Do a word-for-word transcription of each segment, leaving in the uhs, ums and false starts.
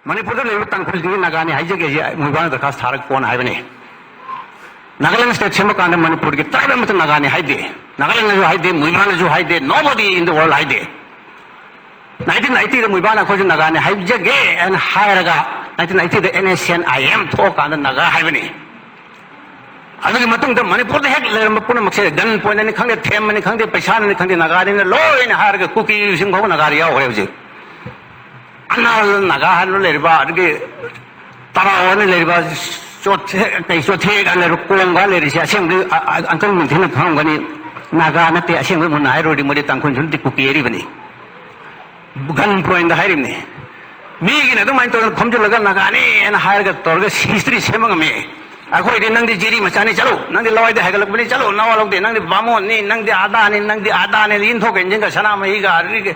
ꯃꯅꯤꯄꯨꯔꯗ ꯂꯩꯔꯤꯕ ꯇꯥꯡꯈꯨꯜꯁꯤꯡꯒꯤ ꯅꯥꯒꯥꯅꯤ ꯍꯥꯏꯖꯒꯦ, ꯍꯧꯖꯤꯛ ꯃꯣꯏꯕꯥꯅ ꯗꯔꯈꯥꯁ ꯊꯥꯔꯒ ꯀꯣꯟꯅ ꯍꯥꯏꯕꯅꯤ꯫ ꯅꯥꯒꯥꯂꯦꯟ ꯁ꯭ꯇꯦꯠ ꯁꯦꯝꯕ ꯀꯥꯟꯗ ꯃꯅꯤꯄꯨꯔꯒꯤ ꯇ꯭ꯔꯥꯏꯕ ꯑꯃꯠꯇ ꯅꯥꯒꯥꯅꯤ ꯍꯥꯏꯗꯦ꯫ ꯅꯥꯒꯥꯂꯦꯟꯅꯁꯨ ꯍꯥꯏꯗꯦ, ꯃꯣꯏꯕꯥꯅꯁꯨ ꯍꯥꯏꯗꯦ, nobody in the world ꯍꯥꯏꯗꯦ꯫ ꯅꯥꯏꯟꯇꯤꯟ ꯑꯩꯠꯇꯤꯗ ꯃꯣꯏꯕꯥꯅ ꯑꯩꯈꯣꯏꯁꯨ ꯅꯥꯒꯥꯅꯤ ꯍꯥꯏꯖꯒꯦ ꯍꯥꯏꯅ ꯍꯥꯏꯔꯒ, ꯅꯥꯏꯟꯇꯤꯟ ꯑꯩꯠꯇꯤꯗ NSCN IM ꯊꯣꯛꯑꯀꯥꯟꯗ ꯅꯥꯒꯥ ꯍꯥꯏꯕꯅꯤ꯫ ꯑꯗꯨꯒꯤ ꯃꯇꯨꯡꯗ ꯃꯅꯤꯄꯨꯔꯗ ꯍꯦꯛ ꯂꯩꯔꯝꯕ ꯄꯨꯝꯅꯃꯛꯁꯦ, gun pointꯅꯤ ꯈꯪꯗꯦ, ꯊꯦꯝꯕꯅꯤ ꯈꯪꯗꯦ, ꯄꯩꯁꯥꯅꯅꯤ ꯈꯪꯗꯦ, ꯅꯥꯒꯥꯅꯤꯅ ꯂꯣꯏꯅ ꯍꯥꯏꯔꯒ ꯀꯨꯀꯤꯁꯤꯡ ꯐꯥꯎꯕ ꯅꯥꯒꯥꯗ ꯌꯥꯎꯈ꯭ꯔꯦ ꯍꯧꯖꯤꯛ꯫ ꯑꯅꯥꯜ ꯅꯥꯒꯥ ꯍꯥꯏꯅ ꯂꯩꯔꯤꯕ, ꯑꯗꯒꯤ ꯇꯔꯥꯎ ꯍꯥꯏꯅ ꯂꯩꯔꯤꯕ, ꯆꯣꯊꯦ, ꯀꯩ, ꯆꯣꯊꯦ ꯀꯥꯏꯅ ꯂꯩꯔꯤꯕ, ꯀꯣꯡ ꯀꯥꯏꯅ ꯂꯩꯔꯤꯁꯦ, ꯑꯁꯦꯡꯕꯗꯤ ꯑ-, ꯑ-, uncle ꯃꯨꯟꯊꯤꯅ ꯈꯪꯉꯝꯒꯅꯤ꯫ ꯅꯥꯒꯥ ꯅꯠꯇꯦ, ꯑꯁꯦꯡꯕ ꯃꯨꯟꯅ ꯍꯥꯏꯔꯨꯔꯗꯤ ꯃꯣꯏꯗꯤ ꯇꯥꯡꯈꯨꯜꯁꯨ ꯅꯠꯇꯦ, ꯀꯨꯀꯤ ꯑꯔꯤꯕꯅꯤ꯫ Gun pointꯗ ꯍꯥꯏꯔꯤꯕꯅꯤ꯫ ꯃꯤꯒꯤꯅ ꯑꯗꯨꯃꯥꯏꯅ ꯇꯧꯗꯅ ꯈꯣꯝꯖꯤꯜꯂꯒ ꯅꯥꯒꯥꯅꯤ ꯍꯥꯏꯅ ꯍꯥꯏꯔꯒ ꯇꯧꯔꯒ history ꯁꯦꯝꯕ ꯉꯝꯃꯤ꯫ ꯑꯩꯈꯣꯏꯗꯤ ꯅꯪꯗꯤ ꯖꯤꯔꯤ ꯃꯆꯥꯅꯤ, ꯆꯠꯂꯨ, ꯅꯪꯗꯤ ꯂꯋꯥꯏꯗ ꯍꯥꯏꯒꯠꯂꯛꯄꯅꯤ, ꯆꯠꯂꯨ, ꯅꯋꯥ ꯂꯧꯗꯦ, ꯅꯪꯗꯤ ꯕꯥꯃꯣꯟꯅꯤ, ꯅꯪꯗꯤ ꯑꯗꯥꯅꯤ, ꯅꯪꯗꯤ ꯑꯗꯥꯅꯤ, ꯏꯟꯊꯣꯛꯀ ꯏꯟꯁꯤꯟꯒ ꯁꯅꯥꯃꯍꯤꯒ ꯑꯗꯒꯤ,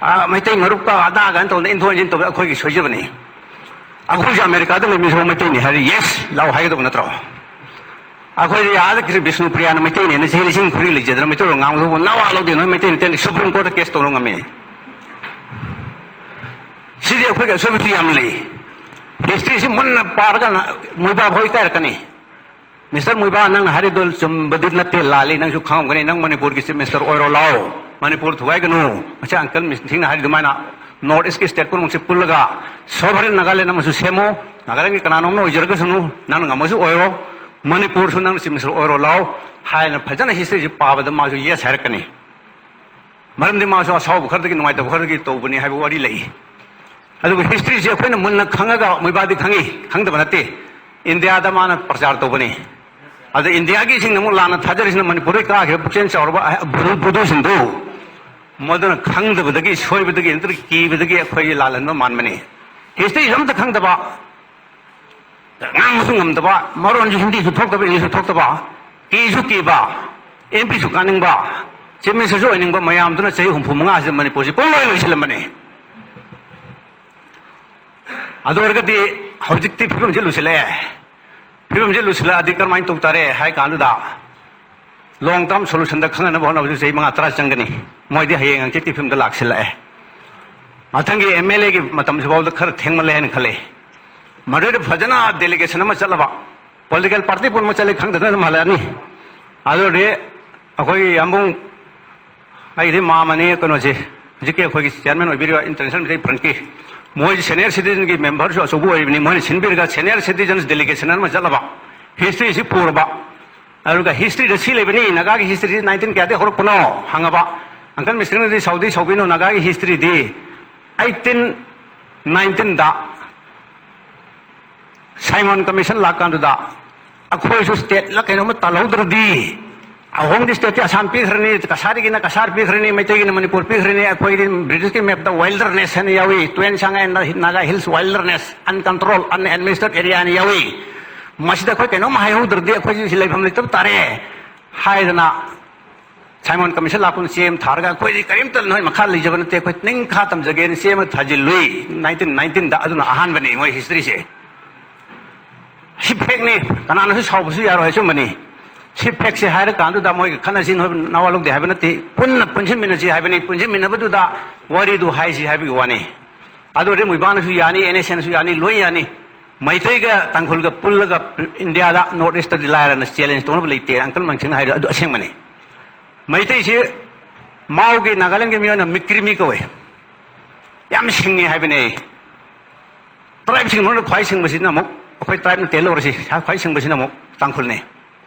ꯑ, ꯃꯩꯇꯩ ꯃꯔꯨꯞꯀ ꯑꯗꯥꯒ ꯇꯧꯗꯅ ꯏꯟꯊꯣꯛ ꯏꯟꯁꯤꯟ ꯇꯧꯕꯗ ꯑꯩꯈꯣꯏꯒꯤ ꯁꯣꯏꯖꯕꯅꯤ꯫ ꯑꯩꯈꯣꯏꯁꯨ ꯑꯃꯦꯔꯤꯀꯥꯗ ꯂꯩꯃꯤꯁꯨ ꯃꯩꯇꯩꯅꯤ ꯍꯥꯏꯔꯗꯤ yes ꯂꯥꯎ ꯍꯥꯏꯒꯗꯕ ꯅꯠꯇ꯭ꯔꯣ? ꯑꯩꯈꯣꯏꯗꯤ ꯑꯥꯗ ꯀ꯭ꯔꯤ ꯕꯤꯁꯅꯨꯄ꯭ꯔꯤꯌꯥꯅ ꯃꯩꯇꯩꯅꯦꯅ ꯆꯍꯤ ꯂꯤꯁꯤꯡ ꯈꯨꯗꯤꯡ ꯂꯩꯖꯗꯅ ꯃꯩꯇꯩꯂꯣꯟ ꯉꯥꯡꯕꯗꯨꯕꯨ ꯅꯋꯥ ꯂꯧꯗꯦ, ꯅꯣꯏ ꯃꯩꯇꯩ ꯅꯠꯇꯦ, Supreme Courtꯇ case ꯇꯧꯔ ꯉꯝꯃꯤ꯫ ꯁꯤꯗꯤ ꯑꯩꯈꯣꯏꯒꯤ ꯑꯁꯣꯏꯕꯁꯨ ꯌꯥꯝ ꯂꯩ꯫ Historyꯁꯤ ꯃꯨꯟꯅ ꯄꯥꯔꯒ ꯃꯣꯏꯕꯥ ꯐꯥꯎ ꯏꯀꯥꯏꯔꯛꯀꯅꯤ꯫ Mister ꯃꯣꯏꯕꯥ, ꯅꯪꯅ ꯍꯥꯏꯔꯤꯗꯣ ꯆꯨꯝꯕꯗꯤ ꯅꯠꯇꯦ, ꯂꯥꯜꯂꯤ꯫ ꯅꯪꯁꯨ ꯈꯪꯉꯝꯒꯅꯤ, ꯅꯪ ꯃꯅꯤꯄꯨꯔꯒꯤ Chief Minister ꯑꯣꯏꯔꯣ ꯂꯥꯎ꯫ ꯃꯅꯤꯄꯨꯔ ꯊꯨꯒꯥꯏꯒꯅꯨ꯫ ꯉꯁꯥꯏ uncle ꯃꯤꯁꯤꯡꯅ ꯍꯥꯏꯔꯤ ꯑꯗꯨꯃꯥꯏꯅ North Eastꯀꯤ state ꯄꯨꯝꯅꯃꯛꯁꯦ ꯄꯨꯜꯂꯒ sovereign Nagaland ꯑꯃꯁꯨ ꯁꯦꯝꯃꯨ꯫ Nagalandꯒꯤ ꯀꯅꯥꯅꯣꯝꯅ ꯑꯣꯏꯖꯔꯒꯁꯅꯨ, ꯅꯪꯅ ꯉꯝꯃꯁꯨ ꯑꯣꯏꯔꯣ꯫ ꯃꯅꯤꯄꯨꯔꯁꯨ ꯅꯪꯅ Chief Minister ꯑꯣꯏꯔꯣ ꯂꯥꯎ ꯍꯥꯏꯅ ꯐꯖꯅ historyꯁꯤ ꯄꯥꯕꯗ ꯃꯥꯁꯨ yes ꯍꯥꯏꯔꯛꯀꯅꯤ꯫ ꯃꯔꯝꯗꯤ ꯃꯥꯁꯨ ꯑꯁꯥꯎꯕ ꯈꯔꯗꯒꯤ, ꯅꯨꯡꯉꯥꯏꯇꯕ ꯈꯔꯗꯒꯤ ꯇꯧꯕꯅꯤ ꯍꯥꯏꯕ ꯋꯥꯔꯤ ꯂꯩ꯫ ꯑꯗꯨꯕꯨ historyꯁꯤ ꯑꯩꯈꯣꯏꯅ ꯃꯨꯟꯅ ꯈꯪꯉꯒ, ꯃꯣꯏꯕꯥꯗꯤ ꯈꯪꯉꯤ, ꯈꯪꯗꯕ ꯅꯠꯇꯦ, ꯏꯟꯗꯤꯌꯥꯗ ꯃꯥꯅ ꯄ꯭ꯔꯆꯥꯔ ꯇꯧꯕꯅꯤ꯫ ꯑꯗ ꯏꯟꯗꯤꯌꯥꯒꯤꯁꯤꯡꯅ ꯑꯃꯨꯛ ꯂꯥꯟꯅ ꯊꯥꯖꯔꯤꯁꯤꯅ ꯃꯅꯤꯄꯨꯔꯗꯒꯤ ꯀꯥꯈꯤꯕ ꯄꯨꯛꯆꯦꯜ ꯆꯥꯎꯔꯕ ꯚꯨꯗꯨ, ꯚꯨꯗꯨꯁꯤꯡꯗꯨ, ꯃꯗꯨꯅ ꯈꯪꯗꯕꯗꯒꯤ, ꯁꯣꯏꯕꯗꯒꯤ ꯅꯠꯇ꯭ꯔꯒ ꯀꯤꯕꯗꯒꯤ ꯑꯩꯈꯣꯏꯒꯤ ꯂꯥꯜꯍꯟꯕ ꯃꯥꯟꯕꯅꯤ꯫ Historyꯁꯨ ꯑꯝꯇ ꯈꯪꯗꯕ, ꯉꯥꯡꯕꯁꯨ ꯉꯝꯗꯕ, ꯃꯔꯣꯟꯁꯨ ꯍꯤꯟꯗꯤꯁꯨ ꯊꯣꯛꯇꯕ, ꯏꯪꯂꯤꯁꯁꯨ ꯊꯣꯛꯇꯕ, ꯀꯤꯁꯨ ꯀꯤꯕ, MPꯁꯨ ꯀꯥꯅꯤꯡꯕ, Chief Ministerꯁꯨ ꯑꯣꯏꯅꯤꯡꯕ ꯃꯌꯥꯝꯗꯨꯅ ꯆꯍꯤ ꯍꯨꯝꯐꯨ ꯃꯉꯥꯁꯤꯗ ꯃꯅꯤꯄꯨꯔꯁꯤ ꯄꯨꯡꯂꯣꯏ ꯂꯣꯏꯁꯤꯜꯂꯝꯕꯅꯤ꯫ ꯑꯗꯨ ꯑꯣꯏꯔꯒꯗꯤ ꯍꯧꯖꯤꯛꯇꯤ ꯐꯤꯕꯝꯁꯤ ꯂꯨꯁꯤꯜꯂꯛꯑꯦ꯫ ꯐꯤꯕꯝꯁꯤ ꯂꯨꯁꯤꯜꯂꯛꯑꯗꯤ ꯀꯔꯝꯍꯥꯏꯅ ꯇꯧ ꯇꯥꯔꯦ ꯍꯥꯏ ꯀꯥꯟꯗꯨꯗ, long term solutionꯗ ꯈꯪꯅꯅꯕ ꯍꯣꯠꯅꯕꯁꯨ ꯆꯍꯤ ꯃꯉꯥ ꯇꯔꯥ ꯆꯪꯒꯅꯤ꯫ ꯃꯣꯏꯗꯤ ꯍꯌꯦꯡ ꯍꯪꯆꯤꯠꯀꯤ ꯐꯤꯕꯝꯗ ꯂꯥꯛꯁꯤꯜꯂꯛꯑꯦ꯫ ꯃꯊꯪꯒꯤ ꯑꯦꯝ ꯑꯦꯜ ꯑꯦꯒꯤ ꯃꯇꯝꯁꯤꯐꯥꯎꯗ ꯈꯔ ꯊꯦꯡꯃꯜꯂꯦ ꯍꯥꯏꯅ ꯈꯜꯂꯤ꯫ ꯃꯗꯨꯗ ꯐꯖꯅ ꯗꯦꯂꯤꯒꯦꯁꯟ ꯑꯃ ꯆꯠꯂꯕ, ꯄꯣꯂꯤꯇꯤꯀꯦꯜ ꯄꯥꯔꯇꯤ ꯄꯨꯝꯅꯃꯛ ꯆꯠꯂꯦ ꯈꯪꯗꯗꯅ ꯑꯗꯨꯝ ꯍꯜꯂꯛꯑꯅꯤ꯫ ꯑꯗꯨꯗꯤ ꯑꯩꯈꯣꯏꯒꯤ ꯌꯥꯝꯕꯨꯡ, ꯑꯩꯒꯤꯗꯤ ꯃꯥꯝꯃꯅꯤ ꯀꯩꯅꯣꯁꯦ, ꯍꯧꯖꯤꯛꯀꯤ ꯑꯩꯈꯣꯏꯒꯤ ꯆꯤꯌꯔꯃꯦꯟ ꯑꯣꯏꯕꯤꯔꯤꯕ ꯏꯟꯇꯔꯅꯦꯁꯅꯦꯜ ꯃꯩꯇꯩ ꯐ꯭ꯔꯟꯠꯀꯤ, ꯃꯣꯏꯁꯤ ꯁꯦꯅꯤꯌꯔ ꯁꯤꯇꯤꯖꯟꯒꯤ ꯃꯦꯝꯕꯔꯁꯨ ꯑꯆꯧꯕ ꯑꯣꯏꯔꯤꯕꯅꯤ, ꯃꯣꯏꯅ ꯁꯤꯟꯕꯤꯔꯒ ꯁꯦꯅꯤꯌꯔ ꯁꯤꯇꯤꯖꯟꯁ ꯗꯦꯂꯤꯒꯦꯁꯟ ꯑꯃ ꯆꯠꯂꯕ, ꯍꯤꯁꯇ꯭ꯔꯤꯁꯤ ꯄꯨꯔꯕ, ꯑꯗꯨꯒ ꯍꯤꯁꯇ꯭ꯔꯤꯗ ꯁꯤ ꯂꯩꯕꯅꯤ, ꯅꯥꯒꯥꯒꯤ ꯍꯤꯁꯇ꯭ꯔꯤꯁꯤ ꯅꯥꯏꯟꯇꯤꯟ ꯀꯌꯥꯗꯒꯤ ꯍꯧꯔꯛꯄꯅꯣ ꯍꯪꯉꯕ, ꯑꯪꯀꯜ ꯃꯤꯁꯇ꯭ꯔꯤꯅꯗꯤ ꯁꯥꯎꯗꯤ ꯁꯥꯎꯕꯤꯅꯣ, ꯅꯥꯒꯥꯒꯤ ꯍꯤꯁꯇ꯭ꯔꯤꯗꯤ ꯑꯩꯠꯇꯤꯟ ꯅꯥꯏꯟꯇꯤꯟꯗ ꯁꯥꯏꯃꯣꯟ ꯀꯃꯤꯁꯟ ꯂꯥꯛꯀꯥꯟꯗꯨꯗ ꯑꯩꯈꯣꯏꯁꯨ ꯁ꯭ꯇꯦꯠꯂ ꯀꯩꯅꯣꯝꯃ ꯇꯥꯜꯍꯧꯗ꯭ꯔꯗꯤ, ꯑꯍꯣꯝꯒꯤ ꯁ꯭ꯇꯦꯠꯇꯤ ꯑꯁꯥꯝ ꯄꯤꯈ꯭ꯔꯅꯤ, ꯀꯁꯥꯔꯤꯒꯤꯅ ꯀꯁꯥꯔ ꯄꯤꯈ꯭ꯔꯅꯤ, ꯃꯩꯇꯩꯒꯤꯅ ꯃꯅꯤꯄꯨꯔ ꯄꯤꯈ꯭ꯔꯅꯤ, ꯑꯩꯈꯣꯏꯒꯤꯗꯤ ꯕ꯭ꯔꯤꯇꯤꯁꯀꯤ ꯃꯦꯞꯇ ꯋꯥꯏꯜꯗꯔꯅꯦꯁ ꯍꯥꯏꯅ ꯌꯥꯎꯏ, ꯇꯨꯌꯦꯟ ꯁꯉꯥꯏ ꯅꯥꯒꯥ ꯍꯤꯜꯁ ꯋꯥꯏꯜꯗꯔꯅꯦꯁ, ꯑꯟꯀꯟꯇ꯭ꯔꯣꯜ ꯑꯟꯑꯦꯗꯃꯤꯅꯤꯁꯇ꯭ꯔꯦꯠ ꯑꯦꯔꯤꯌꯥ ꯍꯥꯏꯅ ꯌꯥꯎꯏ꯫ ꯃꯁꯤꯗ ꯑꯩꯈꯣꯏ ꯀꯩꯅꯣꯝ ꯍꯥꯏꯍꯧꯗ꯭ꯔꯗꯤ ꯑꯩꯈꯣꯏꯁꯤ ꯂꯩꯐꯝ ꯂꯩꯇꯕ ꯇꯥꯔꯦ ꯍꯥꯏꯗꯅ ꯁꯥꯏꯃꯣꯟ ꯀꯃꯤꯁꯟ ꯂꯥꯛꯄꯅ ꯆꯦ ꯑꯃ ꯊꯥꯔꯒ, "ꯑꯩꯈꯣꯏꯗꯤ ꯀꯔꯤꯝꯇ ꯅꯣꯏ ꯃꯈꯥ ꯂꯩꯖꯕ ꯅꯠꯇꯦ, ꯑꯩꯈꯣꯏ ꯅꯤꯡꯈꯥ ꯇꯝꯖꯒꯦꯅ" ꯆꯦ ꯑꯃ ꯊꯥꯖꯤꯜꯂꯨꯏ ꯅꯥꯏꯟꯇꯤꯟ ꯅꯥꯏꯟꯇꯤꯟꯗ꯫ ꯑꯗꯨꯅ ꯑꯍꯥꯟꯕꯅꯤ ꯃꯣꯏ ꯍꯤꯁꯇ꯭ꯔꯤꯁꯦ꯫ ꯁꯤ ꯐꯦꯛꯅꯤ, ꯀꯅꯥꯅꯁꯨ ꯁꯥꯎꯕꯁꯨ ꯌꯥꯔꯣꯏ, ꯑꯆꯨꯝꯕꯅꯤ꯫ ꯁꯤ ꯐꯦꯛꯁꯦ ꯍꯥꯏꯔꯀꯥꯟꯗꯨꯗ ꯃꯣꯏꯒ ꯈꯠꯅꯁꯤ, ꯅꯣꯏ ꯅꯋꯥ ꯂꯧꯗꯦ ꯍꯥꯏꯕ ꯅꯠꯇꯦ, ꯄꯨꯟꯅ ꯄꯨꯟꯁꯤꯟꯃꯤꯟꯅꯁꯤ ꯍꯥꯏꯕꯅꯤ꯫ ꯄꯨꯟꯁꯤꯟꯃꯤꯟꯅꯕꯗꯨꯗ ꯋꯥꯔꯤꯗꯨ ꯍꯥꯏꯁꯤ ꯍꯥꯏꯕꯒꯤ ꯋꯥꯅꯤ꯫ ꯑꯗꯨ ꯑꯣꯏꯔꯗꯤ ꯃꯣꯏꯕꯥꯅꯁꯨ ꯌꯥꯅꯤ, ꯑꯦꯟ ꯑꯦꯁ ꯑꯦꯅꯁꯨ ꯌꯥꯅꯤ, ꯂꯣꯏ ꯌꯥꯅꯤ꯫ ꯃꯩꯇꯩꯒ ꯇꯥꯡꯈꯨꯜꯒ ꯄꯨꯜꯂꯒ ꯏꯟꯗꯤꯌꯥꯗ ꯅꯣꯔꯠ ꯏꯁꯇꯗꯤ ꯂꯥꯏꯔꯅ ꯆꯦꯂꯦꯟꯖ ꯇꯧꯅꯕ ꯂꯩꯇꯦ, ꯑꯪꯀꯜ ꯃꯪꯁꯤꯡꯅ ꯍꯥꯏꯔꯤꯗꯣ ꯑꯗꯨ ꯑꯁꯦꯡꯕꯅꯤ꯫ ꯃꯩꯇꯩꯁꯤ ꯃꯥꯎꯒꯤ ꯅꯥꯒꯥꯂꯦꯟꯒꯤ ꯃꯤꯑꯣꯏꯅ ꯃꯤꯀ꯭ꯔꯤꯃꯤ ꯀꯧꯋꯦ꯫ ꯌꯥꯝ ꯁꯤꯡꯉꯦ ꯍꯥꯏꯕꯅꯦ꯫ ꯇ꯭ꯔꯥꯏꯕꯁꯤꯡ ꯃꯅꯨꯡꯗ ꯈ꯭ꯋꯥꯏ ꯁꯤꯡꯕꯁꯤꯅ ꯑꯃꯨꯛ ꯑꯩꯈꯣꯏ ꯇ꯭ꯔꯥꯏꯕꯅ ꯇꯦꯜꯂꯧꯔꯁꯤ, ꯈ꯭ꯋꯥꯏ ꯁꯤꯡꯕꯁꯤꯅ ꯑꯃꯨꯛ ꯇꯥꯡꯈꯨꯜꯅꯤ꯫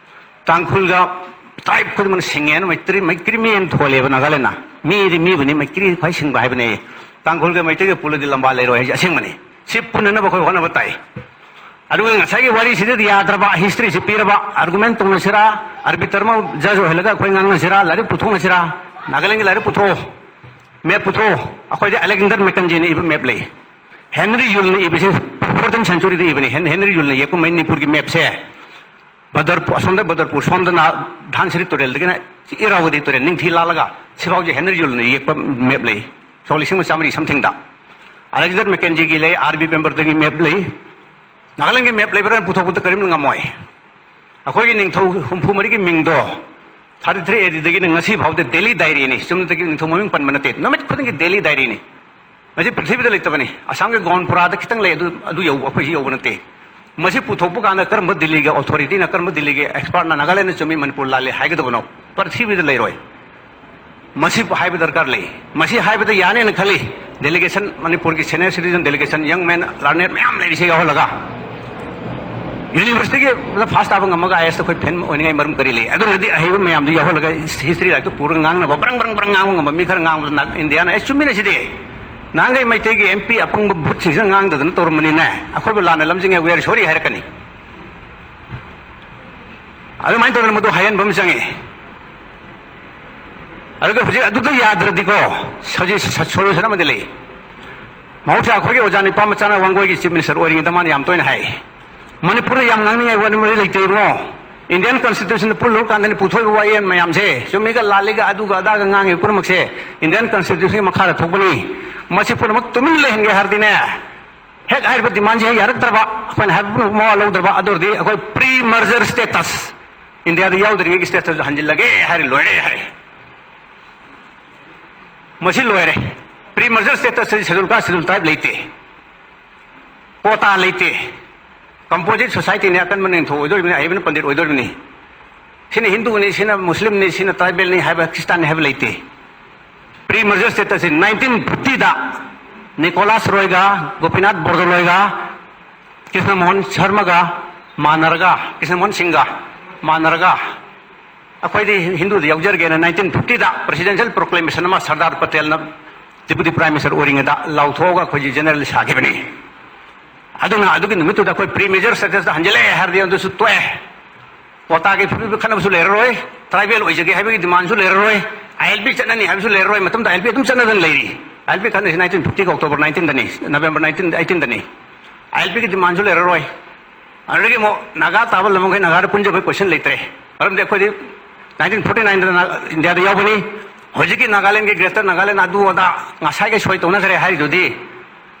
ꯇꯥꯡꯈꯨꯜꯒ ꯇ꯭ꯔꯥꯏꯕ ꯈꯨꯗꯤꯡꯃꯛꯅ ꯁꯤꯡꯉꯦꯅ ꯃꯩꯇ꯭ꯔꯤ, ꯃꯩꯀ꯭ꯔꯤ ꯃꯤ ꯑꯃ ꯊꯣꯜꯂꯦꯕ ꯅꯥꯒꯥꯂꯦꯟꯗ꯫ ꯃꯤꯗꯤ ꯃꯤꯕꯨꯅꯤ, ꯃꯩꯀ꯭ꯔꯤ ꯈ꯭ꯋꯥꯏ ꯁꯤꯡꯕ ꯍꯥꯏꯕꯅꯦ꯫ ꯇꯥꯡꯈꯨꯜꯒ ꯃꯩꯇꯩꯒ ꯄꯨꯜꯂꯗꯤ ꯂꯝꯕꯥ ꯂꯩꯔꯣꯏ ꯍꯥꯏꯁꯦ ꯑꯁꯦꯡꯕꯅꯤ꯫ ꯁꯤ ꯄꯨꯟꯅꯅꯕ ꯑꯩꯈꯣꯏ ꯍꯣꯠꯅꯕ ꯇꯥꯏ꯫ ꯑꯗꯨꯒ ꯉꯁꯥꯏꯒꯤ ꯋꯥꯔꯤꯁꯤꯗꯗꯤ ꯌꯥꯗ꯭ꯔꯕ, ꯍꯤꯁꯇ꯭ꯔꯤꯁꯤ ꯄꯤꯔꯕ, ꯑꯥꯔꯒꯨꯃꯦꯟ ꯇꯧꯅꯁꯤꯔꯥ, ꯑꯥꯔꯕꯤꯇꯔ ꯑꯃ ꯖꯖ ꯑꯣꯏꯍꯜꯂꯒ ꯑꯩꯈꯣꯏ ꯉꯥꯡꯅꯁꯤꯔꯥ, ꯂꯥꯏꯔꯤꯛ ꯄꯨꯊꯣꯛꯅꯁꯤꯔꯥ? ꯅꯥꯒꯥꯂꯦꯟꯒꯤ ꯂꯥꯏꯔꯤꯛ ꯄꯨꯊꯣꯛꯑꯣ, ꯃꯦꯞ ꯄꯨꯊꯣꯛꯑꯣ꯫ ꯑꯩꯈꯣꯏꯗꯤ ꯑꯂꯦꯛꯖꯦꯟꯗꯔ ꯃꯦꯀꯟꯖꯤꯅ ꯏꯕ ꯃꯦꯞ ꯂꯩ꯫ ꯍꯦꯅꯔꯤ ꯌꯨꯜꯅ ꯏꯕꯁꯦ ꯐꯣꯔꯇꯤꯟ ꯁꯦꯟꯆꯨꯔꯤꯗ ꯏꯕꯅꯤ꯫ ꯍꯦꯟ-, ꯍꯦꯅꯔꯤ ꯌꯨꯜꯅ ꯌꯦꯛꯄ ꯃꯅꯤꯄꯨꯔꯒꯤ ꯃꯦꯞꯁꯦ ꯕꯗꯔꯄꯨꯔ, ꯑꯁꯣꯝꯗ ꯕꯗꯔꯄꯨꯔ, ꯁꯣꯝꯗꯅ ꯙꯥꯟꯁꯤꯔꯤ ꯇꯨꯔꯦꯜꯗꯒꯤꯅ ꯏꯔꯥꯋꯇꯤ ꯇꯨꯔꯦꯜ ꯅꯤꯡꯊꯤ ꯂꯥꯜꯂꯒ ꯁꯤꯐꯥꯎꯁꯦ ꯍꯦꯅꯔꯤ ꯌꯨꯜꯅ ꯌꯦꯛꯄ ꯃꯦꯞ ꯂꯩ꯫ ꯁꯣꯛ ꯂꯤꯁꯤꯡ ꯑꯃ ꯆꯥꯃꯔꯤ ꯁꯝꯊꯤꯡꯗ ꯑꯂꯦꯛꯖꯦꯟꯗꯔ ꯃꯦꯀꯦꯟꯖꯤꯒꯤ ꯂꯩ, ꯑꯥꯔ ꯕꯤ ꯄꯦꯝꯕꯔꯗꯒꯤ ꯃꯦꯞ ꯂꯩ꯫ ꯅꯥꯒꯥꯂꯦꯟꯒꯤ ꯃꯦꯞ ꯂꯩꯕ꯭ꯔꯥ ꯄꯨꯊꯣꯛꯄꯗ ꯀꯔꯤꯝ ꯉꯝꯃꯣꯏ꯫ ꯑꯩꯈꯣꯏꯒꯤ ꯅꯤꯡꯊꯧ ꯍꯨꯝꯐꯨ ꯃꯔꯤꯒꯤ ꯃꯤꯡꯗꯣ ꯊꯥꯔꯇꯤ ꯊ꯭ꯔꯤ ꯑꯦ ꯗꯤꯗꯒꯤꯅ ꯉꯁꯤ ꯐꯥꯎꯗ ꯗꯦꯂꯤ ꯗꯥꯏꯔꯤꯅꯤ꯫ ꯆꯨꯝꯅꯗꯒꯤ ꯅꯤꯡꯊꯧ ꯃꯃꯤꯡ ꯄꯟꯕ ꯅꯠꯇꯦ, ꯅꯨꯃꯤꯠ ꯈꯨꯗꯤꯡꯒꯤ ꯗꯦꯂꯤ ꯗꯥꯏꯔꯤꯅꯤ꯫ ꯃꯁꯤ ꯄ꯭ꯔꯤꯊꯤꯕꯤꯗ ꯂꯩꯇꯕꯅꯤ꯫ ꯑꯁꯥꯝꯒꯤ ꯒꯣꯟꯄꯨꯔꯥꯗ ꯈꯤꯇꯪ ꯂꯩ, ꯑꯗꯨ, ꯑꯗꯨ ꯌꯧꯕ, ꯑꯩꯈꯣꯏ ꯁꯤ ꯌꯧꯕ ꯅꯠꯇꯦ꯫ ꯃꯁꯤ ꯄꯨꯊꯣꯛꯄ ꯀꯥꯟꯗ ꯀꯔꯝꯕ ꯗꯤꯜꯂꯤꯒꯤ ꯑꯣꯊꯣꯔꯤꯇꯤꯅ, ꯀꯔꯝꯕ ꯗꯤꯜꯂꯤꯒꯤ ꯑꯦꯛꯁꯄꯥꯔꯠꯅ ꯅꯥꯒꯥꯂꯦꯟꯗ ꯆꯨꯝꯃꯤ, ꯃꯅꯤꯄꯨꯔ ꯂꯥꯜꯂꯤ ꯍꯥꯏꯒꯗꯕꯅꯣ? ꯄ꯭ꯔꯤꯊꯤꯕꯤꯗ ꯂꯩꯔꯣꯏ꯫ ꯃꯁꯤ ꯍꯥꯏꯕ ꯗꯔꯀꯥꯔ ꯂꯩ꯫ ꯃꯁꯤ ꯍꯥꯏꯕꯗ ꯌꯥꯅꯦꯅ ꯈꯜꯂꯤ꯫ ꯗꯦꯂꯤꯒꯦꯁꯟ, ꯃꯅꯤꯄꯨꯔꯒꯤ ꯁꯦꯅꯤꯌꯔ ꯁꯤꯇꯤꯖꯟ ꯗꯦꯂꯤꯒꯦꯁꯟ, ꯌꯪ ꯃꯦꯟ, ꯂꯥꯔꯅꯦꯠ ꯃꯌꯥꯝ ꯂꯩꯔꯤꯁꯦ ꯌꯥꯎꯍꯜꯂꯒ, ꯌꯨꯅꯤꯚꯔꯁꯤꯇꯤꯒꯤ ꯐꯥꯁ ꯇꯥꯕ ꯉꯝꯃꯒ ꯑꯥꯏ ꯑꯦꯁꯇ ꯑꯩꯈꯣꯏ ꯐꯦꯟ ꯑꯣꯏꯅꯤꯡꯉꯥꯏ ꯃꯔꯝ ꯀꯔꯤ ꯂꯩ? ꯑꯗꯨꯅꯗꯤ ꯑꯍꯩꯕ ꯃꯌꯥꯝꯗꯨ ꯌꯥꯎꯍꯜꯂꯒ ꯍꯤꯁꯇ꯭ꯔꯤ ꯂꯥꯏꯔꯤꯛꯇꯨ ꯄꯨꯔꯒ ꯉꯥꯡꯅꯕ, ꯕ꯭ꯔꯪ ꯕ꯭ꯔꯪ ꯕ꯭ꯔꯪ ꯉꯥꯡꯕ ꯉꯝꯕ ꯃꯤ ꯈꯔ ꯉꯥꯡꯕꯗ ꯏꯟꯗꯤꯌꯥꯅ ꯑꯦ ꯆꯨꯝꯃꯤꯅ ꯁꯤꯗꯤ꯫ ꯅꯍꯥꯟꯈꯩ ꯃꯩꯇꯩꯒꯤ ꯑꯦꯝ ꯄꯤ ꯑꯄꯪꯕ ꯚꯨꯠꯁꯤꯡꯁꯤꯅ ꯉꯥꯡꯗꯗꯅ ꯇꯧꯔꯝꯕꯅꯤꯅꯦ, ꯑꯩꯈꯣꯏꯕꯨ ꯂꯥꯟꯅ ꯂꯝꯖꯤꯡꯉꯦ, "We are sorry" ꯍꯥꯏꯔꯛꯀꯅꯤ꯫ ꯑꯗꯨꯃꯥꯏꯅ ꯇꯧꯗꯅ ꯃꯗꯨ ꯍꯥꯏꯍꯟꯕ ꯑꯃ ꯆꯪꯉꯤ꯫ ꯑꯗꯨꯒ ꯍꯧꯖꯤꯛ ꯑꯗꯨꯗ ꯌꯥꯗ꯭ꯔꯗꯤꯀꯣ, ꯍꯧꯖꯤꯛ ꯁ-, ꯁ-, ꯁꯣꯂꯨꯁꯟ ꯑꯃꯗꯤ ꯂꯩ꯫ ꯃꯍꯧꯁꯥ ꯑꯩꯈꯣꯏꯒꯤ ꯑꯣꯖꯥ ꯅꯤꯄꯥ ꯃꯆꯥꯅ ꯋꯥꯡꯒꯣꯏꯒꯤ ꯆꯤꯐ ꯃꯤꯅꯤꯁꯇꯔ ꯑꯣꯏꯔꯤꯉꯩꯗ ꯃꯥꯅ ꯌꯥꯝ ꯇꯣꯏꯅ ꯍꯥꯏ, "ꯃꯅꯤꯄꯨꯔꯗ ꯌꯥꯝ ꯉꯥꯡꯅꯤꯡꯉꯥꯏ ꯋꯥꯔꯤ ꯃꯔꯤ ꯂꯩꯇꯦ ꯏꯕꯨꯡꯉꯣ꯫ ꯏꯟꯗꯤꯌꯟ ꯀꯟꯁꯇꯤꯇ꯭ꯌꯨꯁꯟꯗ ꯄꯨꯜꯂꯨꯔ ꯀꯥꯟꯗꯅꯤ ꯄꯨꯊꯣꯛꯏꯕ ꯋꯥꯌꯦꯜ ꯃꯌꯥꯝꯁꯦ, ꯆꯨꯝꯃꯤꯒ ꯂꯥꯜꯂꯤꯒ ꯑꯗꯨꯒ ꯑꯗꯥꯒ ꯉꯥꯡꯉꯤꯕ ꯄꯨꯝꯅꯃꯛꯁꯦ ꯏꯟꯗꯤꯌꯟ ꯀꯟꯁꯇꯤꯇ꯭ꯌꯨꯁꯟꯒꯤ ꯃꯈꯥꯗ ꯊꯣꯛꯄꯅꯤ꯫ ꯃꯁꯤ ꯄꯨꯝꯅꯃꯛ ꯇꯨꯃꯤꯟ ꯂꯩꯍꯟꯒꯦ ꯍꯥꯏꯔꯗꯤꯅꯦ, ꯍꯦꯛ ꯍꯥꯏꯔꯤꯕ ꯗꯤꯃꯥꯟꯁꯦ ꯍꯦꯛ ꯌꯥꯔꯛꯇ꯭ꯔꯕ, ꯑꯩꯈꯣꯏꯅ ꯍꯥꯏꯕ ꯄꯨꯝꯅꯃꯛ ꯃꯋꯥ ꯂꯧꯗ꯭ꯔꯕ, ꯑꯗꯨ ꯑꯣꯏꯔꯗꯤ ꯑꯩꯈꯣꯏ ꯄ꯭ꯔꯤ ꯃꯔꯖꯔ ꯁ꯭ꯇꯦꯇꯁ, ꯏꯟꯗꯤꯌꯥꯗ ꯌꯥꯎꯗ꯭ꯔꯤꯉꯩꯒꯤ ꯁ꯭ꯇꯦꯇꯁꯇꯁꯨ ꯍꯟꯖꯤꯜꯂꯒꯦ ꯍꯥꯏꯔꯦ, ꯂꯣꯏꯔꯦ ꯍꯥꯏꯔꯦ꯫ ꯃꯁꯤ ꯂꯣꯏꯔꯦ꯫ ꯄ꯭ꯔꯤ ꯃꯔꯖꯔ ꯁ꯭ꯇꯦꯇꯁꯇꯗꯤ ꯁꯦꯗꯨꯜ ꯀꯥꯁ, ꯁꯦꯗꯨꯜ ꯇ꯭ꯔꯥꯏꯕ ꯂꯩꯇꯦ, ꯀꯣꯇꯥ ꯂꯩꯇꯦ, ꯀꯝꯄꯣꯖꯤꯠ ꯁꯣꯁꯥꯏꯇꯤꯅꯤ, ꯑꯀꯟꯕ ꯅꯤꯡꯊꯧ ꯑꯣꯏꯗꯣꯔꯤꯕꯅꯤ, ꯑꯍꯩꯕꯅ ꯄꯟꯗꯤꯠ ꯑꯣꯏꯗꯣꯔꯤꯕꯅꯤ, ꯁꯤꯅ ꯍꯤꯟꯗꯨꯅꯤ, ꯁꯤꯅ ꯃꯨꯁꯂꯤꯝꯅꯤ, ꯁꯤꯅ ꯇ꯭ꯔꯥꯏꯕꯦꯜꯅꯤ ꯍꯥꯏꯕ, ꯈ꯭ꯔꯤꯁꯇꯥꯟꯅꯤ ꯍꯥꯏꯕ ꯂꯩꯇꯦ꯫ ꯄ꯭ꯔꯤ ꯃꯔꯖꯔ ꯁ꯭ꯇꯦꯇꯁꯁꯤ ꯅꯥꯏꯟꯇꯤꯟ ꯐꯤꯐꯇꯤꯗ ꯅꯤꯀꯣꯂꯥꯁ ꯔꯣꯏꯒ, ꯒꯣꯄꯤꯅꯥꯊ ꯕꯣꯔꯗꯣꯂꯣꯏꯒ, ꯀ꯭ꯔꯤꯁꯅꯃꯣꯍꯟ ꯁꯔꯃꯒ ꯃꯥꯟꯅꯔꯒ, ꯀ꯭ꯔꯤꯁꯅꯃꯣꯍꯟ ꯁꯤꯡꯒ ꯃꯥꯟꯅꯔꯒ, ꯑꯩꯈꯣꯏꯗꯤ ꯍꯤꯟꯗꯨꯗ ꯌꯥꯎꯖꯔꯒꯦꯅ ꯅꯥꯏꯟꯇꯤꯟ ꯐꯤꯐꯇꯤꯗ ꯄ꯭ꯔꯦꯁꯤꯗꯦꯟꯁꯤꯌꯦꯜ ꯄ꯭ꯔꯣꯀ꯭ꯂꯦꯃꯦꯁꯟ ꯑꯃ ꯁꯔꯗꯥꯔ ꯄꯇꯦꯜꯅ ꯗꯤꯄꯨꯇꯤ ꯄ꯭ꯔꯥꯏꯝ ꯃꯤꯅꯤꯁꯇꯔ ꯑꯣꯏꯔꯤꯉꯩꯗ ꯂꯥꯎꯊꯣꯛꯑꯒ ꯑꯩꯈꯣꯏꯁꯤ ꯖꯦꯅꯔꯦꯜ ꯁꯥꯈꯤꯕꯅꯤ꯫ ꯑꯗꯨꯅ ꯑꯗꯨꯒꯤ ꯅꯨꯃꯤꯠꯇꯨꯗ ꯑꯩꯈꯣꯏ ꯄ꯭ꯔꯤ ꯃꯔꯖꯔ ꯁ꯭ꯇꯦꯇꯁꯇ ꯍꯟꯖꯤꯜꯂꯛꯑꯦ ꯍꯥꯏꯔꯗꯤ ꯑꯗꯨꯁꯨ ꯇꯣꯛꯑꯦ꯫ ꯀꯣꯇꯥꯒꯤ ꯐꯤꯕꯝꯗ ꯈꯠꯅꯕꯁꯨ ꯂꯩꯔꯔꯣꯏ, ꯇ꯭ꯔꯥꯏꯕꯦꯜ ꯑꯣꯏꯖꯒꯦ ꯍꯥꯏꯕꯒꯤ ꯗꯤꯃꯥꯟꯁꯨ ꯂꯩꯔꯔꯣꯏ, ꯑꯥꯏ ꯑꯦꯜ ꯄꯤ ꯆꯠꯅꯅꯤ ꯍꯥꯏꯕꯁꯨ ꯂꯩꯔꯔꯣꯏ꯫ ꯃꯇꯝꯗ ꯑꯥꯏ ꯑꯦꯜ ꯄꯤ ꯑꯗꯨꯝ ꯆꯠꯅꯗꯅ ꯂꯩꯔꯤ꯫ ꯑꯥꯏ ꯑꯦꯜ ꯄꯤ ꯈꯠꯅꯔꯤꯁꯤ ꯅꯥꯏꯟꯇꯤꯟ ꯐꯤꯐꯇꯤꯒꯤ ꯑꯣꯛꯇꯣꯕꯔ ꯅꯥꯏꯟꯇꯤꯟꯗꯅꯤ, ꯅꯕꯦꯝꯕꯔ ꯅꯥꯏꯟꯇꯤꯟ, ꯑꯩꯠꯇꯤꯟꯗꯅꯤ꯫ ꯑꯥꯏ ꯑꯦꯜ ꯄꯤꯒꯤ ꯗꯤꯃꯥꯟꯁꯨ ꯂꯩꯔꯔꯣꯏ꯫ ꯑꯗꯨꯗꯒꯤ ꯑꯃꯨꯛ ꯅꯥꯒꯥ ꯇꯥꯕ ꯂꯝ ꯃꯈꯩ ꯅꯥꯒꯥꯗ ꯄꯨꯟꯖꯕꯒꯤ ꯀꯣꯏꯁꯟ ꯂꯩꯇ꯭ꯔꯦ꯫ ꯃꯔꯝꯗꯤ ꯑꯩꯈꯣꯏꯗꯤ ꯅꯥꯏꯟꯇꯤꯟ ꯐꯣꯔꯇꯤ ꯅꯥꯏꯟꯗ ꯏꯟꯗꯤꯌꯥꯗ ꯌꯥꯎꯕꯅꯤ꯫ ꯍꯧꯖꯤꯛꯀꯤ ꯅꯥꯒꯥꯂꯦꯟꯒꯤ ꯒ꯭ꯔꯦꯇꯔ ꯅꯥꯒꯥꯂꯦꯟ ꯑꯗꯨ ꯑꯗꯥ ꯉꯁꯥꯏꯒꯤ ꯁꯣꯏ ꯇꯧꯅꯈ꯭ꯔꯦ ꯍꯥꯏꯔꯤꯗꯨꯗꯤ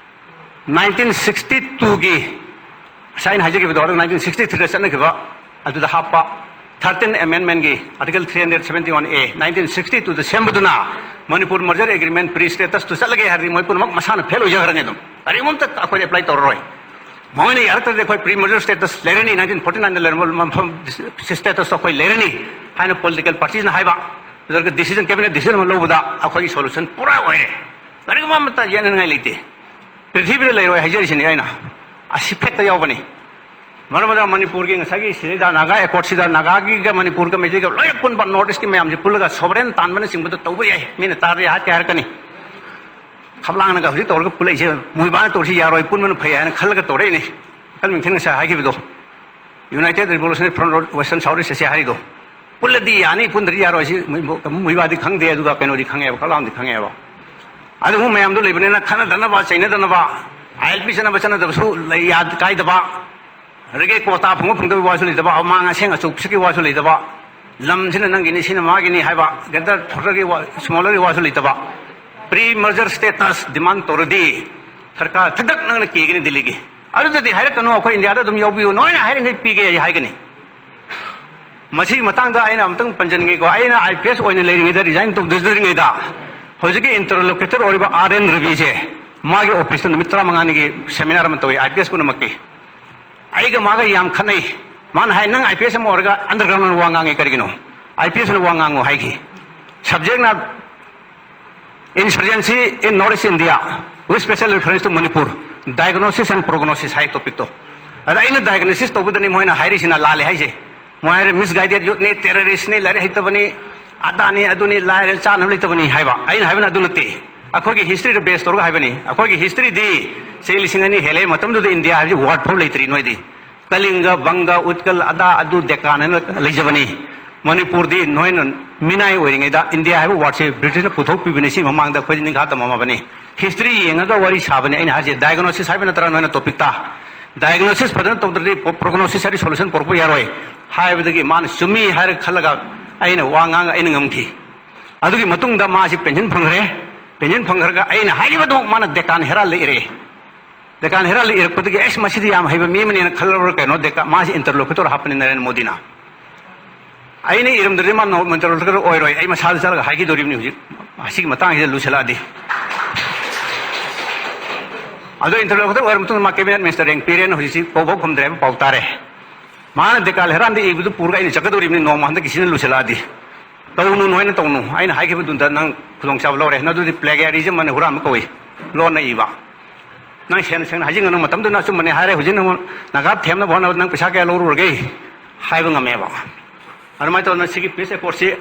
ꯅꯥꯏꯟꯇꯤꯟ ꯁꯤꯛꯁꯇꯤ ꯇꯨꯒꯤ, ꯉꯁꯥꯏ ꯑꯩꯅ ꯍꯥꯏꯖꯈꯤꯕꯗꯣ, ꯑꯗꯨ ꯅꯥꯏꯟꯇꯤꯟ ꯁꯤꯛꯁꯇꯤ ꯊ꯭ꯔꯤꯗ ꯆꯠꯅꯈꯤꯕ, ꯑꯗꯨꯗ ꯍꯥꯞꯄ ꯊꯥꯔꯇꯤꯟ ꯑꯦꯃꯦꯟꯃꯦꯟꯒꯤ article three hundred seventy one A nineteen sixty ꯇꯨꯗ ꯁꯦꯝꯕꯗꯨꯅ Manipur merger agreement pre status ꯇꯨ ꯆꯠꯂꯒꯦ ꯍꯥꯏꯔꯗꯤ ꯃꯣꯏ ꯄꯨꯝꯅꯃꯛ ꯃꯁꯥꯅ ꯐꯦꯜ ꯑꯣꯏꯖꯈ꯭ꯔꯅꯤ, ꯑꯗꯨꯝ ꯀꯔꯤꯒꯨꯝꯇ ꯑꯩꯈꯣꯏꯗ ꯑꯦꯄ꯭ꯂꯥꯏ ꯇꯧꯔꯔꯣꯏ꯫ ꯃꯣꯏꯅ ꯌꯥꯔꯛꯇ꯭ꯔꯗꯤ ꯑꯩꯈꯣꯏ pre merger status ꯂꯩꯔꯅꯤ, ꯅꯥꯏꯟꯇꯤꯟ ꯐꯣꯔꯇꯤ ꯅꯥꯏꯟꯗ ꯂꯩꯔꯝꯕ ꯃꯐꯝ status ꯑꯩꯈꯣꯏ ꯂꯩꯔꯅꯤ ꯍꯥꯏꯅ ꯄꯣꯂꯤꯇꯤꯀꯦꯜ ꯄꯥꯔꯇꯤꯁꯅ ꯍꯥꯏꯕ, ꯑꯗꯨꯒ decision, cabinet decision ꯑꯃ ꯂꯧꯕꯗ ꯑꯩꯈꯣꯏꯒꯤ solution ꯄꯨꯔꯥ ꯑꯣꯏꯔꯦ꯫ ꯀꯔꯤꯒꯨꯝꯕ ꯑꯃꯠꯇ ꯌꯦꯠꯅꯅꯤꯡꯉꯥꯏ ꯂꯩꯇꯦ꯫ ꯄ꯭ꯔꯤꯊꯤꯕꯤꯗ ꯂꯩꯔꯣꯏ ꯍꯥꯏꯖꯔꯤꯁꯤꯅꯤ ꯑꯩꯅ꯫ ꯑꯁꯤ ꯐꯦꯛꯇ ꯌꯥꯎꯕꯅꯤ꯫ ꯃꯔꯝ ꯑꯗꯨꯅ ꯃꯅꯤꯄꯨꯔꯒꯤ ꯉꯁꯥꯏꯒꯤ ꯁꯤꯗꯩꯗ ꯅꯥꯒꯥ ꯑꯦꯀꯣꯔꯗꯁꯤꯗ ꯅꯥꯒꯥꯒꯤꯒ ꯃꯅꯤꯄꯨꯔꯒ ꯃꯩꯇꯩꯒ ꯂꯣꯏꯅ ꯄꯨꯟꯕ ꯅꯣꯔꯠ ꯏꯁꯀꯤ ꯃꯌꯥꯝꯁꯦ ꯄꯨꯜꯂꯒ ꯁꯣꯕꯔꯦꯟ ꯇꯥꯟꯕꯅꯆꯤꯡꯕꯗ ꯇꯧꯕ ꯌꯥꯏ꯫ ꯃꯤꯅ ꯇꯥꯔꯦ ꯍꯥꯠꯀꯦ ꯍꯥꯏꯔꯛꯀꯅꯤ꯫ ꯈꯞꯂꯥꯡꯅꯒ ꯍꯧꯖꯤꯛ ꯇꯧꯔꯒ ꯄꯨꯜꯂꯛꯏꯁꯦ ꯃꯣꯏꯕꯥꯅ ꯇꯧꯔꯤꯁꯤ ꯌꯥꯔꯣꯏ, ꯄꯨꯟꯕꯅ ꯐꯩ ꯍꯥꯏꯅ ꯈꯜꯂꯒ ꯇꯧꯔꯛꯏꯅꯤ꯫ ꯃꯈꯜ ꯃꯤꯡꯊꯦꯟ ꯉꯁꯥꯏ ꯍꯥꯏꯈꯤꯕꯗꯣ, United Revolutionary Front Western South East Asia ꯍꯥꯏꯔꯤꯗꯣ꯫ ꯄꯨꯜꯂꯗꯤ ꯌꯥꯅꯤ, ꯄꯨꯟꯗ꯭ꯔꯗꯤ ꯌꯥꯔꯣꯏ꯫ ꯁꯤ ꯃꯣꯏ-, ꯃꯣꯏꯕꯥꯗꯤ ꯈꯪꯗꯦ, ꯑꯗꯨꯒ ꯀꯩꯅꯣꯗꯤ ꯈꯪꯉꯦꯕ, ꯈꯞꯂꯥꯡꯗꯤ ꯈꯪꯉꯦꯕ꯫ ꯑꯗꯨꯕꯨ ꯃꯌꯥꯝꯗꯣ ꯂꯩꯕꯅꯤꯅ ꯈꯠꯅꯗꯅꯕ, ꯆꯩꯅꯗꯅꯕ, ꯑꯥꯏ ꯑꯦꯜ ꯄꯤ ꯆꯠꯅꯕ ꯆꯠꯅꯗꯕꯁꯨ ꯂꯩ, ꯌꯥ-, ꯀꯥꯏꯗꯕ꯫ ꯑꯗꯒꯤ ꯀꯣꯇꯥ ꯐꯪꯕ ꯐꯪꯗꯕꯒꯤ ꯋꯥꯁꯨ ꯂꯩꯇꯕ, ꯑꯃꯥꯡ ꯑꯁꯦꯡ ꯑꯆꯨꯞ ꯄꯤꯁꯛꯀꯤ ꯋꯥꯁꯨ ꯂꯩꯇꯕ, ꯂꯝꯁꯤꯅ ꯅꯪꯒꯤꯅꯤ, ꯁꯤꯅ ꯃꯥꯒꯤꯅꯤ ꯍꯥꯏꯕ, greater ꯐꯣꯔꯒꯤ ꯋꯥ-, ꯁ꯭ꯃꯣꯂꯔꯒꯤ ꯋꯥꯁꯨ ꯂꯩꯇꯕ꯫ Pre merger status demand ꯇꯧꯔꯗꯤ ꯁꯔꯀꯥꯔ ꯊꯛꯊꯛ ꯅꯪꯅ ꯀꯦꯒꯅꯤ ꯗꯤꯜꯂꯤꯒꯤ꯫ ꯑꯗꯨꯗꯗꯤ ꯍꯥꯏꯔꯛꯀꯅꯨ, "ꯑꯩꯈꯣꯏ ꯏꯟꯗꯤꯌꯥꯗ ꯑꯗꯨꯝ ꯌꯥꯎꯕꯤꯌꯨ, ꯅꯣꯏꯅ ꯍꯥꯏꯔꯤꯉꯩ ꯄꯤꯒꯦ" ꯑꯩ ꯍꯥꯏꯒꯅꯤ꯫ ꯃꯁꯤꯒꯤ ꯃꯇꯥꯡꯗ ꯑꯩꯅ ꯑꯃꯨꯛꯇꯪ ꯄꯟꯖꯟꯒꯦꯀꯣ꯫ ꯑꯩꯅ ꯑꯥꯏ ꯄꯤ ꯑꯦꯁ ꯑꯣꯏꯅ ꯂꯩꯔꯤꯉꯩꯗ, resign ꯇꯧꯗ꯭ꯔꯤꯉꯩꯗ, ꯍꯧꯖꯤꯛꯀꯤ interlocutor ꯑꯣꯏꯔꯤꯕ ꯑꯥꯔ ꯑꯦꯟ ꯔꯕꯤꯁꯦ, ꯃꯥꯒꯤ ꯑꯣꯐꯤꯁꯇ ꯅꯨꯃꯤꯠ ꯇꯔꯥꯃꯉꯥꯅꯤꯒꯤ seminar ꯑꯃ ꯇꯧꯏ, ꯑꯥꯏ ꯄꯤ ꯑꯦꯁ ꯄꯨꯝꯅꯃꯛꯀꯤ꯫ ꯑꯩꯒ ꯃꯥꯒ ꯌꯥꯝ ꯈꯠꯅꯩ꯫ ꯃꯥꯅ ꯍꯥꯏ, "ꯅꯪ ꯑꯥꯏ ꯄꯤ ꯑꯦꯁ ꯑꯃ ꯑꯣꯏꯔꯒ underground ꯋꯥ ꯉꯥꯡꯉꯤ ꯀꯔꯤꯒꯤꯅꯣ? ꯑꯥꯏ ꯄꯤ ꯑꯦꯁꯅ ꯋꯥ ꯉꯥꯡꯉꯨ" ꯍꯥꯏꯈꯤ꯫ Subjectꯅ Insurgency in North East India with special reference to Manipur, diagnosis and prognosis ꯍꯥꯏ topicꯇꯣ꯫ ꯑꯗ ꯑꯩꯅ diagnosis ꯇꯧꯕꯗꯅꯤ ꯃꯣꯏꯅ ꯍꯥꯏꯔꯤꯁꯤꯅ ꯂꯥꯜꯂꯦ ꯍꯥꯏꯁꯦ꯫ ꯃꯣꯏ ꯍꯥꯏꯔꯦ, "Misguided youthꯅꯤ, terroristꯅꯤ, ꯂꯥꯏꯔꯤꯛ ꯍꯩꯇꯕꯅꯤ, ꯑꯗꯥꯅꯤ, ꯑꯗꯨꯅꯤ, ꯂꯥꯏꯔꯦ, ꯆꯥꯅꯕ ꯂꯩꯇꯕꯅꯤ" ꯍꯥꯏꯕ꯫ ꯑꯩꯅ ꯍꯥꯏꯕꯅ ꯑꯗꯨ ꯅꯠꯇꯦ꯫ ꯑꯩꯈꯣꯏꯒꯤ historyꯗ base ꯇꯧꯔꯒ ꯍꯥꯏꯕꯅꯤ꯫ ꯑꯩꯈꯣꯏꯒꯤ historyꯗꯤ ꯆꯍꯤ ꯂꯤꯁꯤꯡ ꯑꯅꯤ ꯍꯦꯜꯂꯦ, ꯃꯇꯝꯗꯨꯗ ꯏꯟꯗꯤꯌꯥ ꯍꯥꯏꯕꯁꯤ word ꯐꯥꯎ ꯂꯩꯇ꯭ꯔꯤ ꯅꯣꯏꯗꯤ꯫ ꯀꯂꯤꯡꯒ, ꯕꯪꯒ, ꯎꯠꯀꯜ, ꯑꯗꯥ, ꯑꯗꯨ, ꯗꯦꯛꯀꯥꯟ ꯍꯥꯏꯅ ꯂꯩꯖꯕꯅꯤ꯫ ꯃꯅꯤꯄꯨꯔꯗꯤ ꯅꯣꯏꯅ ꯃꯤꯅꯥꯏ ꯑꯣꯏꯔꯤꯉꯩꯗ ꯏꯟꯗꯤꯌꯥ ꯍꯥꯏꯕ wordꯁꯦ ꯕ꯭ꯔꯤꯇꯤꯁꯅ ꯄꯨꯊꯣꯛꯄꯤꯕꯅꯤ, ꯁꯤ ꯃꯃꯥꯡꯗ ꯑꯩꯈꯣꯏꯗꯤ ꯅꯤꯡꯈꯥ ꯇꯝꯃꯝꯃꯕꯅꯤ꯫ History ꯌꯦꯡꯉꯒ ꯋꯥꯔꯤ ꯁꯥꯕꯅꯤ ꯑꯩꯅ ꯍꯥꯏꯁꯦ, diagnosis ꯍꯥꯏꯕ ꯅꯠꯇ꯭ꯔꯥ ꯅꯣꯏꯅ topicꯇ? Diagnosis ꯐꯖꯅ ꯇꯧꯗ꯭ꯔꯗꯤ ꯄ꯭ꯔꯣ-, prognosis ꯍꯥꯏꯗꯤ solution ꯄꯨꯔꯛꯄ ꯌꯥꯔꯣꯏ ꯍꯥꯏꯕꯗꯒꯤ ꯃꯥꯅ ꯆꯨꯝꯃꯤ ꯍꯥꯏꯔꯒ ꯈꯜꯂꯒ ꯑꯩꯅ ꯋꯥ ꯉꯥꯡꯉ ꯑꯩꯅ ꯉꯝꯈꯤ꯫ ꯑꯗꯨꯒꯤ ꯃꯇꯨꯡꯗ ꯃꯥꯁꯤ pension ꯐꯪꯈ꯭ꯔꯦ꯫ Pension ꯐꯪꯈ꯭ꯔꯒ ꯑꯩꯅ ꯍꯥꯏꯈꯤꯕꯗꯨꯃꯛ ꯃꯥꯅ ꯗꯦꯀꯥꯟ ꯍꯦꯔꯥꯜꯗ ꯏꯔꯛꯑꯦ꯫ ꯗꯦꯀꯥꯟ ꯍꯦꯔꯥꯜꯗ ꯏꯔꯛꯄꯗꯒꯤ, "ꯑꯦꯁ, ꯃꯁꯤꯗꯤ ꯌꯥꯝ ꯍꯩꯕ ꯃꯤ ꯑꯃꯅꯦꯅ" ꯈꯜꯂꯕ꯭ꯔꯥ ꯀꯩꯅꯣ, ꯗꯦꯀꯥ-, ꯃꯥꯁꯤ interlocutor ꯍꯥꯞꯄꯅꯤ ꯅꯔꯦꯟꯗ꯭ꯔ ꯃꯣꯗꯤꯅ꯫ ꯑꯩꯅ ꯏꯔꯝꯗ꯭ꯔꯗꯤ ꯃꯥ ꯅꯣ-, ꯃꯟꯇ꯭ꯔ ꯂꯧꯊꯣꯛꯀꯗꯕ ꯑꯣꯏꯔꯣꯏ꯫ ꯑꯩ ꯃꯁꯥꯗ ꯆꯠꯂꯒ ꯍꯥꯏꯈꯤꯗꯧꯔꯤꯕꯅꯤ ꯍꯧꯖꯤꯛ, ꯑꯁꯤꯒꯤ ꯃꯇꯥꯡꯁꯤꯗ ꯂꯨꯁꯤꯜꯂꯛꯑꯗꯤ꯫ ꯑꯗꯣ ꯏꯟꯇꯔꯂꯣꯀꯨꯇꯔ ꯑꯣꯏꯔ ꯃꯇꯨꯡꯗ ꯃꯥ ꯀꯦꯕꯤꯅꯦꯠ ꯃꯤꯅꯤꯁꯇꯔ ꯔꯦꯡ ꯄꯤꯔꯦꯅ ꯍꯧꯖꯤꯛꯁꯤ ꯀꯧꯕ ꯈꯨꯝꯗ꯭ꯔꯦ ꯍꯥꯏꯕ ꯄꯥꯎ ꯇꯥꯔꯦ꯫ ꯃꯥꯅ ꯗꯦꯀꯥꯜ ꯍꯦꯔꯥꯟꯗ ꯏꯕꯗꯨ ꯄꯨꯔꯒ ꯑꯩꯅ ꯆꯠꯀꯗꯧꯔꯤꯕꯅꯤ ꯅꯣꯡꯃ ꯍꯟꯗꯛꯀꯤꯁꯤꯅ ꯂꯨꯁꯤꯜꯂꯛꯑꯗꯤ꯫ ꯇꯧꯅꯨ, ꯅꯣꯏꯅ ꯇꯧꯅꯨ꯫ ꯑꯩꯅ ꯍꯥꯏꯈꯤꯕꯗꯨꯗ ꯅꯪ ꯈꯨꯗꯣꯡꯆꯥꯕ ꯂꯧꯔꯦ꯫ ꯅꯗꯨꯗꯤ plagiarism ꯑꯅ ꯍꯨꯔꯥꯟꯕ ꯀꯧꯏ, ꯂꯣꯟꯅ ꯏꯕ꯫ ꯅꯪ ꯁꯦꯡꯅ ꯁꯦꯡꯅ ꯍꯥꯏꯖꯤꯟꯒꯅꯨ, ꯃꯇꯝꯗꯨꯅ ꯑꯆꯨꯝꯕꯅꯦ ꯍꯥꯏꯔꯦ, ꯍꯧꯖꯤꯛ ꯅꯪ ꯅꯥꯒꯥ ꯊꯦꯝꯅꯕ ꯍꯣꯠꯅꯕꯗ ꯅꯪ ꯄꯩꯁꯥ ꯀꯌꯥ ꯂꯧꯔꯨꯔꯒꯦ ꯍꯥꯏꯕ ꯉꯝꯃꯦꯕ꯫ ꯑꯗꯨꯃꯥꯏꯅ ꯇꯧꯗꯅ ꯁꯤꯒꯤ peace accordꯁꯤ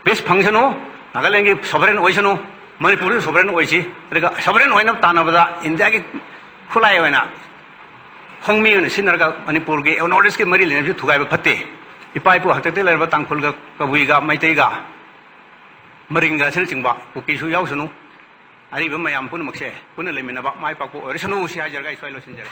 peace ꯐꯪꯁꯅꯨ, ꯅꯥꯒꯥꯂꯦꯟꯒꯤ sovereign ꯑꯣꯏꯁꯅꯨ, ꯃꯅꯤꯄꯨꯔꯒꯤ sovereign ꯑꯣꯏꯁꯤ꯫ ꯑꯗꯨꯒ sovereign ꯑꯣꯏꯅꯕ ꯇꯥꯟꯅꯕꯗ ꯏꯟꯗꯤꯌꯥꯒꯤ ꯈꯨꯠꯂꯥꯏ ꯑꯣꯏꯅ ꯈꯣꯡꯃꯤ ꯑꯣꯏꯅ ꯁꯤꯖꯤꯟꯅꯔꯒ ꯃꯅꯤꯄꯨꯔꯒꯤ North Eastꯀꯤ ꯃꯔꯤ ꯂꯩꯅꯕꯁꯤ ꯊꯨꯒꯥꯏꯕ ꯐꯠꯇꯦ꯫ ꯏꯄꯥ ꯏꯄꯨ ꯍꯥꯛꯇꯛꯇꯒꯤ ꯂꯩꯔꯕ ꯇꯥꯡꯈꯨꯜꯒ ꯀꯕꯨꯏꯒ ꯃꯩꯇꯩꯒ ꯃꯔꯤꯡꯒ ꯑꯁꯤꯅꯆꯤꯡꯕ ꯀꯨꯀꯤꯁꯨ ꯌꯥꯎꯁꯅꯨ, ꯑꯔꯤꯕ ꯃꯌꯥꯝ ꯄꯨꯝꯅꯃꯛꯁꯦ ꯄꯨꯟꯅ ꯂꯩꯃꯤꯟꯅꯕ ꯃꯥꯏ ꯄꯥꯛꯄ ꯑꯣꯏꯔꯁꯅꯨ꯫ ꯁꯤ ꯍꯥꯏꯖꯔꯒ ꯑꯩ ꯁ꯭ꯋꯥꯏ ꯂꯣꯏꯁꯤꯟꯖꯔꯦ꯫